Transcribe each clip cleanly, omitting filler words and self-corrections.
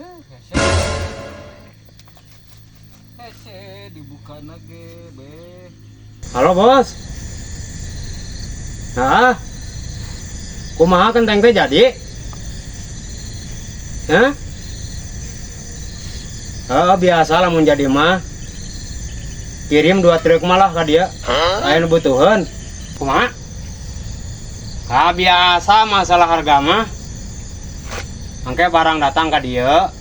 Hese. Hese dibukana ge be. Halo bos. Hah? Kumaha kenteng teh jadi? Hah? Oh, biasa lah mun jadi mah. Kirim 2 truk malah ka dia. Aya nu butuheun. Kumaha? Ah, biasa masalah harga mah. Angke barang datang ka dia.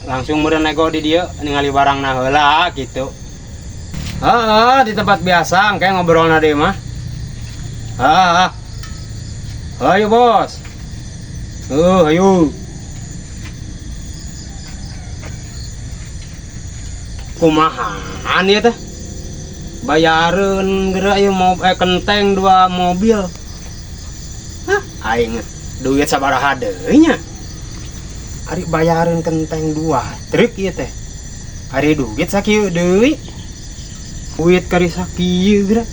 Langsung meureun nego di dia ningali barangna heula gitu. Heeh, di tempat biasa engke ngobrolna deui mah. Heeh. Ayo bos. Ayo. Kumahaan ieu teh? Bayareun geura ieu mau kenteng 2 mobil. Hah, aing duit sabaraha deui nya? Ari bayareun kenteng 2 truk ieu teh. Ari duit sakieu deui. Duit kari sakieu geura.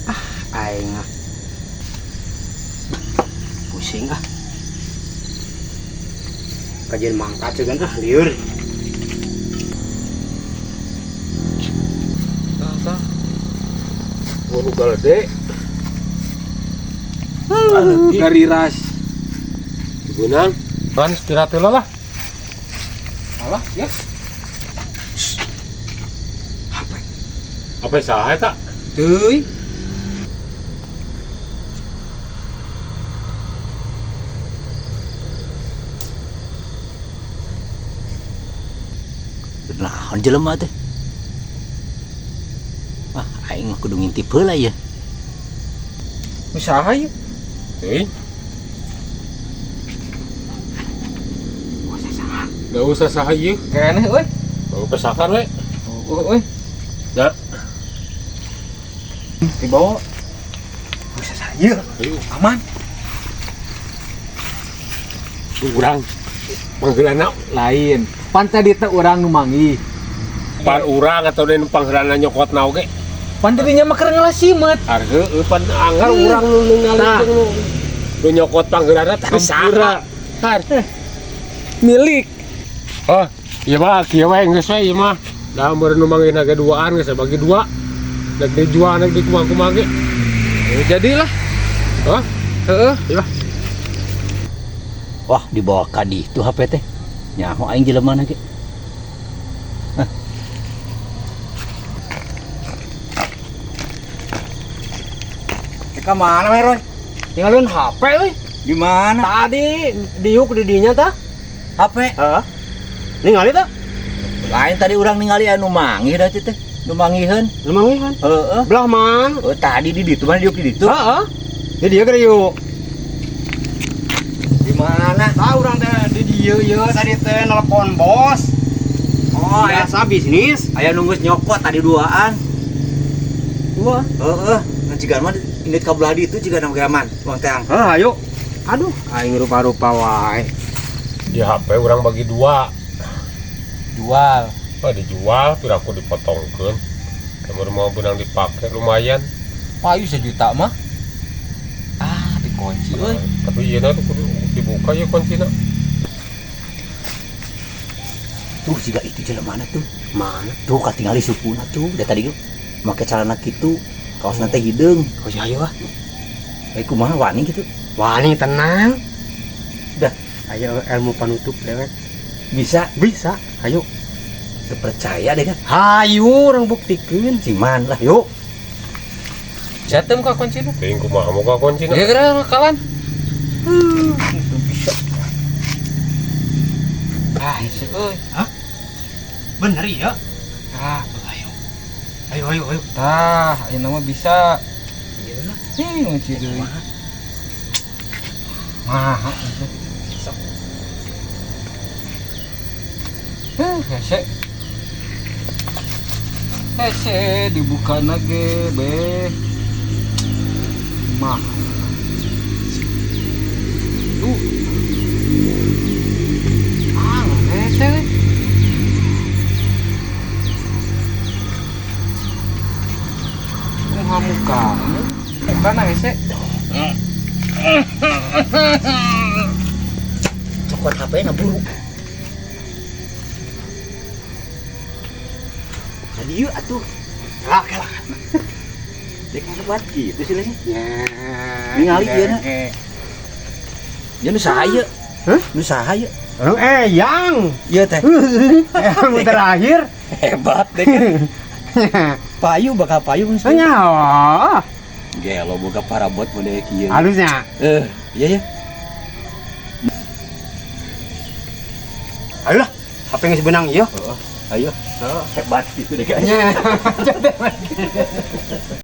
Ah, aing mah. Pusing ah. Kajian mangkat cegan ah lieur. Tah, tah. Bolu galede. Dari ras. Gunang. Ban istirahat heula lah. Alah, ya. HP. Apa saha eta? Teuy. Naon jelema teh? Wah, aing mah kudu ngintip heula ieu. Nu saha ieu? Teuy. Gak usah saha ieu. Keneh euy. Bau pesakan we. Oh, euy. Da. Dibawa. Usah saha ieu. Ayo. Aman. Urang panggeulana lain. Pan tadi teh urang nu manggih. Pan urang atau deui nu panggeulana nyokotna oge. Pan dirinya mah keur ngalasimeut. Ar heueuh pan anggar urang nu ningali jeung nu nyokot panggeulana teh saha. Har. Milik. Oh, ieu mah kieu we geus we ieu mah. Da meureun nu manggihna ge duaan geus bagi 2. Rek dijual rek dikumaha-kumaha ge. Ya jadilah. Hah? Heeh. Iya. Wah, dibawa ka ditu HP teh. Nyaho aing jelema na ge. Hah. Ka mana we, Roy? Tinggalin HP euy. Di mana? Tadi diuk di dinya tah. HP? Heeh. Ningali tah? Lain tadi urang ningali anu manggih da teh. Nu manggiheun. Nu manggiheun? Heeh. Belah mana? Oh, tadi di ditu mana diuk di ditu? Heeh. Di dieu keur yuk. Di mana? Tahu urang teh di dieu ieu tadi teh nelpon bos. Oh, biasa bisnis. Aya nunggu nyokot tadi duaan. Dua? Heeh. Ngan cigan mah indit ka belah ditu cigan nama geman, uang teang. Heuh, ayo. Aduh, aing rupa-rupa wae. Di HP urang bagi 2. Jual. Oh, dijual, piraku dipotongkeun. Lamun mau benang dipake lumayan. Payu sejuta mah. Ah, dikunci euy. Nah, tapi ieu na tuh kudu dibuka ieu kuncina. Tuh siga itu jelema mana tuh? Mana? Tuh katingali supuna tuh, da tadi ge make celana kitu, kaosna teh hideung. Oh, iya, ayo ah. Eh kumaha wani kitu? Wani tenang. Dah. Ayo ilmu panutup dewek. Bisa? Bisa. Ayo. Terpercaya deh kan? Hayu orang buktikeun. Siman lah. Yuk. Jatem ka kuncina. Teuing kumaha muka kuncina? Ya geura kalan. Bisa. Ah, hese euy. Hah? Bener iya? Ah, ayo. Ayo ayo ayo. Tah, ayeuna mah bisa. Iya lah. Ih, kunci deui. Mah, Sok. Heh, hese. Hese dibukana ge be. Mah. Tuh. Ah, hese we. Kumaha muka? Mukana hese. Cokot Pan HP na buru. Tadi yuk atuh. Lah, lah. Dek hebat gitu sih lagi. Ya. Ningali ieu na. Oke. Ya nu saha ieu? Hah? Nu saha ieu? Yang. Ieu teh. Yang terakhir. Hebat deh kan. Payu bakal payu mun. Nya. Gelo boga parabot model kieu. Halusnya. Eh, iya ya. Ayolah, HP geus beunang ieu. Ayo. Hebat gitu deh guys. Nya.